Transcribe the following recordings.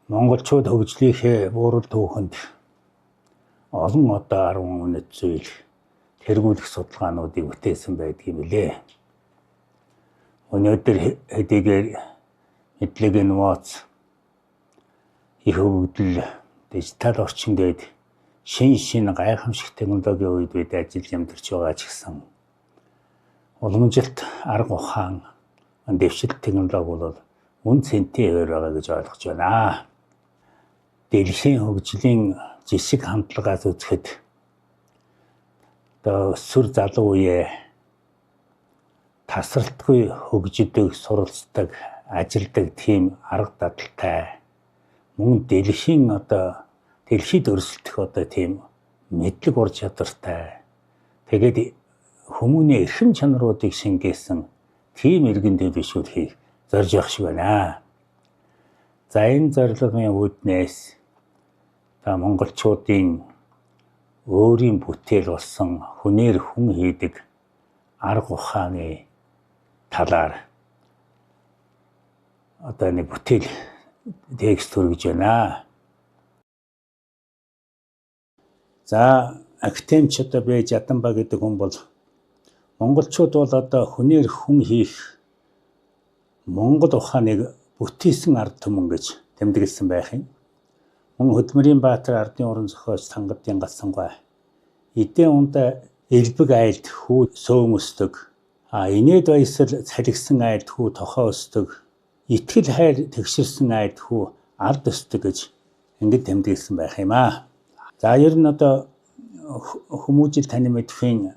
Монголчууд хөгжлийнхээ буурал түүхэнд олон одоо 10 үнэт зүйл тэргүүлэх судалгаануудыг бүтээсэн байдаг юм билээ. Өнөөдөр хэдийгээр мэдлэг инновац, их хөгжил, дижитал орчин гээд шин гайхамшиг технологийн үед бид ажиллаж амьдарч байгаа ч гэсэн уламжилт, арга ухаан, дэвшилт технологи бол үн цэнтэй хэвээр байгаа гэж ойлгож байна. Дэлхийн хөгжлийн жишг хандлагаас үзэхэд одоо өсвөр залуу үеэ тасралтгүй хөгждөг, суралцдаг, ажилдаг тийм арга дадалтай, мөн дэлхийн одоо дэлхийд өрсөлдөх одоо тийм мэдлэг ур чадвартай, тэгээд хүмүүний эрхэм чанаруудыг шингээсэн тийм иргэн төлөвшүүлэхийг зорж явах шиг байна. За энэ зорилгын үүднээс за монголчуудын өөрийн бүтээл болсон хүнээр хүн хийдэг арга ухааны талаар одоо нэг бүтээл текст хүргэж байна. За академич одоо Б. Жаданба гэдэг хүн бол монголчууд бол одоо хүнээр хүн хийх Монгол ухааныг бүтээсэн ард түмэн гэж тэмдэглэсэн байх юм. Мөн Хөдөлмөрийн Баатар ардын уран зохиолч Тангадын Галсангуй эдийн ундаа элбэг айлд хүү сөөм өсдөг, инээд баясал цалгисан айлд хүү тохоо өсдөг, итгэл хайр тэгшэрсэн айлд хүү алд өсдөг гэж ингэж тэмдэглэсэн байх юм аа. За ер нь одоо хүмүүжил таны мэдхийн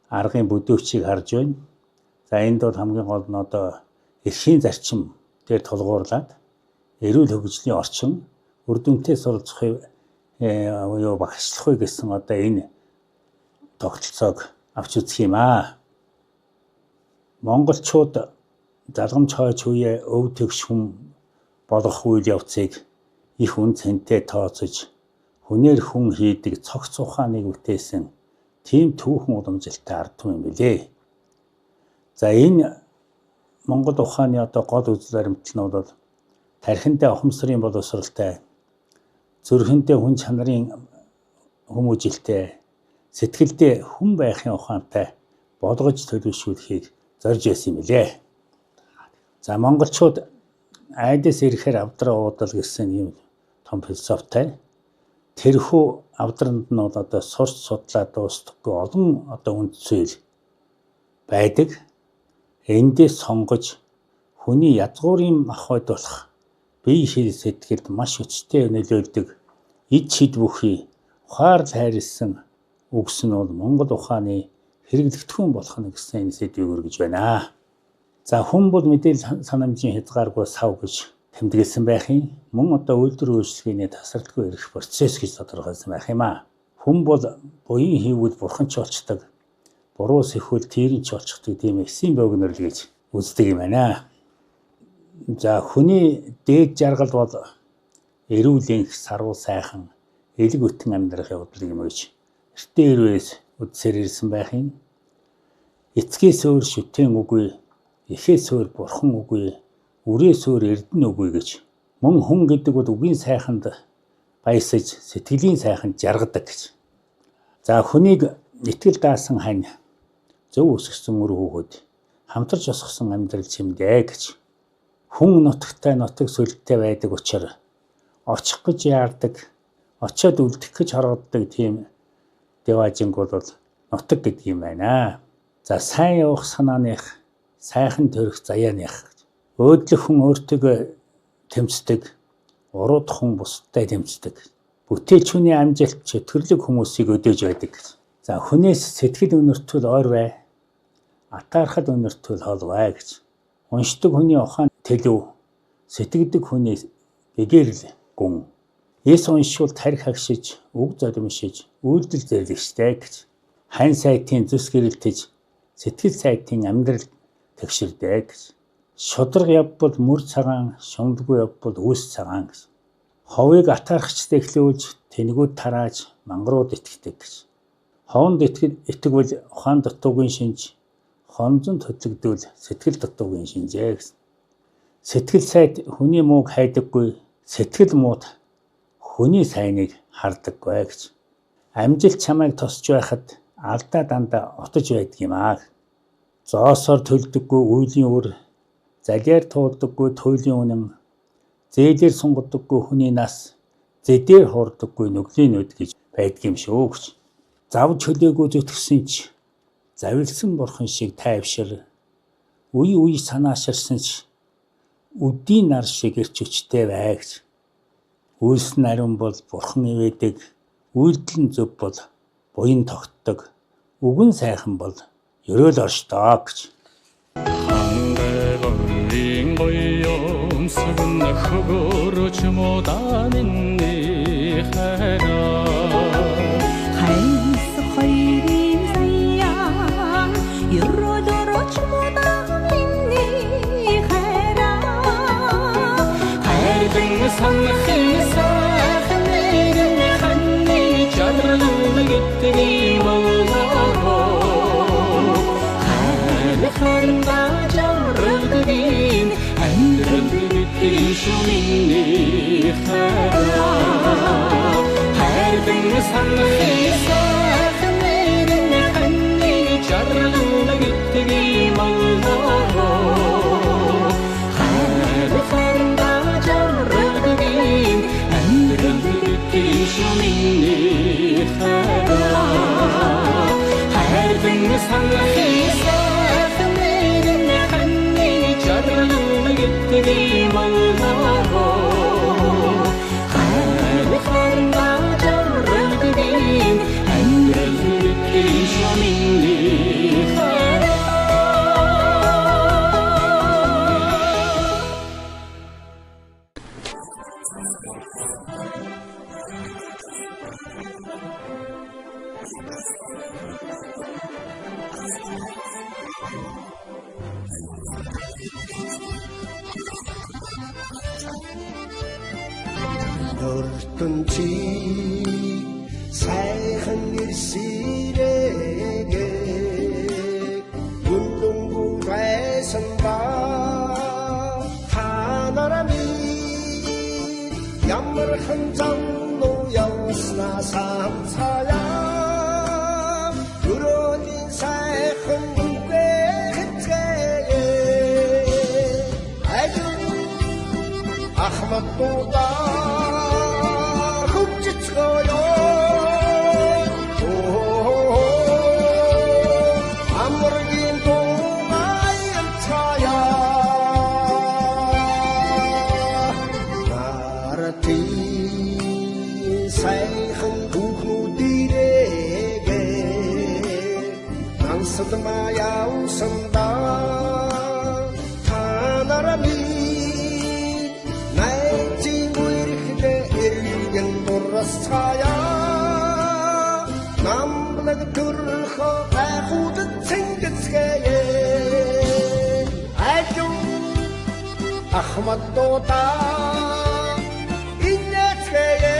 аргын бүдүүчийг харж байна. За энд бол хамгийн гол нь одоо эрхийн зарчим дээр тулгуурлаад эрүүл хөгжлийн орчин үр дүнтэй суралцахыг юу багшлах вэ гэсэн одоо энэ тогтолцоог авч үзэх юм аа. Монголчууд залгамж хойч үеэ өв тэгш хүн болгох үйл явцыг их үн цэнтэй тооцож хүнээр хүн хийдэг цогц ухааныг бүтээсэн тийм түүхэн уламжилтай ард түмэн юм билээ. За энэ Монгол ухааны одоо гол үзэл баримтал нь бол тархиндаа ухамсарын боловсралтай, зүрхэндээ хүн чанарын хүмүүжилтэй, сэтгэлдээ хүн байхын ухаантай болгож төлөвшүүлэхийг зорж байсан юм билээ. За монголчууд айдас ирэхээр авдраа уудал гэсэн юм том философитой. Тэрхүү авдранд нь бол одоо сурч судлаа дуустдаггүй олон одоо үнд зүйл байдаг. Эндээс сонгож хүний язгуурын махбод болох бие хэл сэтгэлд маш хүчтэй нөлөөлдөг ид шид бүхий ухаарл хайрлсан үгс нь бол Монгол ухааны хэрэглэгдэхүүн болох нь гэсэн энэ сэдвийг өргөж байна. За хүн бол мэдээлэл санамжийн хязгааргүй сав гэж тэмдэглэсэн байх юм. Мөн одоо үйлдвэр үйлчилгээний тасралтгүй эрх процесс гэж тодорхойлсон байх юм аа. Хүн бол буян хийвэл бурхан ч болчдөг, буруу сэхвэл тэрэн ч болчихдог тийм эсийн богинор л гэж үздэг юм байна. За хүний дээд жаргал бол эрүүл энх, саруу сайхан, элэг өтөн амьдрах явдал юм гэж эртний эрвээс үдсээр ирсэн байх юм. Эцгээс өөр шүтэн үгүй, эхээс өөр бурхан үгүй, үрээс өөр эрдэнэ үгүй гэж. Мөн хүн гэдэг бол үгийн сайханд баясаж, сэтгэлийн сайханд жаргадаг гэж. За хүнийг итгэл даасан хань, зөв өсгсөн үр хүүхэд, хамтарч босгосон амьдрал чимдээ гэж. Хүн нутагтай нутаг сүлдтэй байдаг учраас очих гэж яардаг, очиод үлдэх гэж хоргоддог тийм деважинг бол нутаг гэдэг юм байна. За сайн явах санааных, сайхан төрөх заяаных. Өөдлөх хүн өөртөө тэмцдэг, уруудах хүн бусдтай тэмцдэг. Бүтээлч хүний амжилт чөтгөрлөг хүмүүсийг өдөөж байдаг. За хүнээс сэтгэл өнөртөл ойр бай, атаархал өнөртөл хол бай гэж. Уншдаг хүний ухаан төлөв, сэтгэдэг хүний гэгэрэл гүн. Эс уншвал тарих хагшиж, үг золимшиж, үйлдэл зэрлэгчтэй гэж. Хань сайтын зүс гэрэлтэж, сэтгэл сайтын амьдрал тэгшэрдэг гэж. Шударга явбал мөр цагаан, шундгүй явбал үс цагаан гэж. Ховыг атаархч дэхлүүлж, тэнгүүд тарааж, мангарууд итгэдэг гэж. Ховонд итгэвэл ухаан дутуугийн шинж, хонзон төдлөгдвөл сэтгэл дутуугийн шинжээ гэсэн. Сэтгэл сайд хүний мууг хайдаггүй, сэтгэл мууд хүний сайныг хардаггүй гэж. Амжилт чамайг тосч байхад алдаа дандаа отож байдаг юм аа. Зоосоор төлдөггүй үйлийн үр, залиар туулдаггүй туйлын үнэн, зээлээр сунгадаггүй хүний нас, зэдээр хуурдаггүй нүглийн нүд гэж байдаг юм шүү гэж. Зав чөлөөгөө зүтгэсэн ч завилсан бурхан шиг тайвшир, үе үе санааширсан ч үдийн нар шиг эрч хүчтэй бай гэж. Үйлс нь ариун бол бурхан ивэдэг, үйлдэл нь зөв бол буян тогтдог, үг нь сайхан бол ерөөл оршдог гэж. Хангай гоё өмсгөн хөгөрч мудааны хайраа. Хайс хоёрын заяа ерөөлөрч мудааны хайраа. Хайрдан санахын сайхан нэрэн ханны жаргал гэдгийг болоо. Хайр харандаа жаргалдгийн амьдрал гэдгийг шүү миний хайраа. Хайрдан санахын сайхан нэрэн ханны жаргал гэдгийг болоо. Хайр харандаа жаргалдгийн амьдрал гэдгийг шүү миний хайраа. Хайрдан санахын сайхан нэрэн ханны жаргал гэдгийг болоо. Хайр харандаа жаргалдгийн амьдрал гэдгийг шүү миний хайраа. Ертөнцийг сайхан ирсэрэгээ гүндөнгүү байсан ба та нараа минь ямархан зам руу явснаа самцаая өрөөний сайхан үгээ хэцгээе ажил Ахмадуудаа хөгжицгөөё. Амаргийн дуугаа ялцгаая. Нартын сайхан хүүхнүүд ирээгээ нансадмаа явсан да та нараа минь найзын үерхлээ эргэн дурсцгаая. Намблаг төрхөө гайхууд цэнгэцгээе. Ажуу Ахмадуудаа инээцгээе.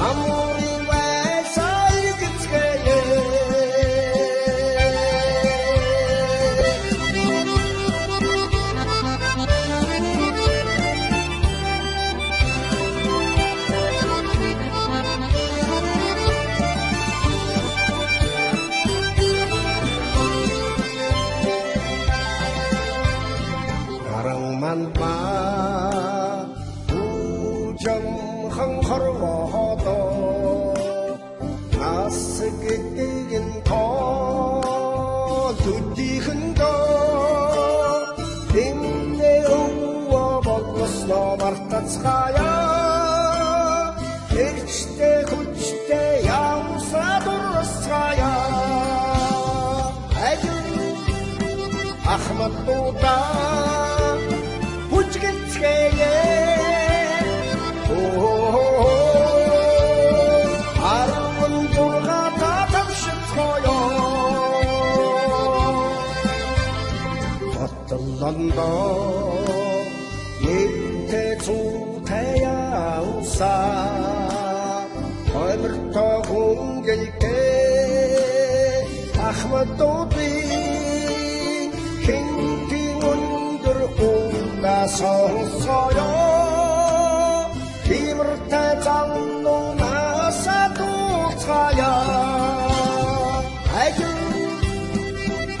Амурын байсаа эргэцгээе. Наран ба үжамхан хорвоодо нас гэдгийн тоо төдийхэн доо тэмнэ өвөө болсноо мартацгаая. Эрчтэй хүчтэй явсаа дурсцгаая. Ажил Ахмадуудаа бүжгэлцгээе. 16 тавшицгоё. Ботлондоо хүчтэй явсаа Хоймортой хүнгэлтэй ахмадуудын хинтийн өндөр удаа сонсоё. Тиймэртэй залнуунасаа дуулцгаая. Ажил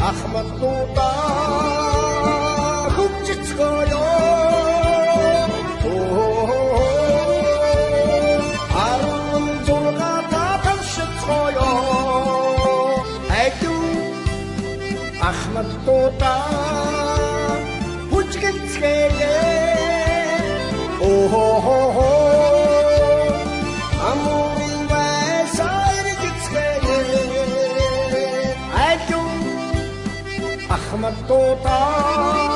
ахмадуудаа хөгжицгөөё. 16 тавшицгооё. Ажил ахмадуудаа бүжгэлцгээе. Оо амурын байсаа эргэцгээе. Ажил ахмадуудаа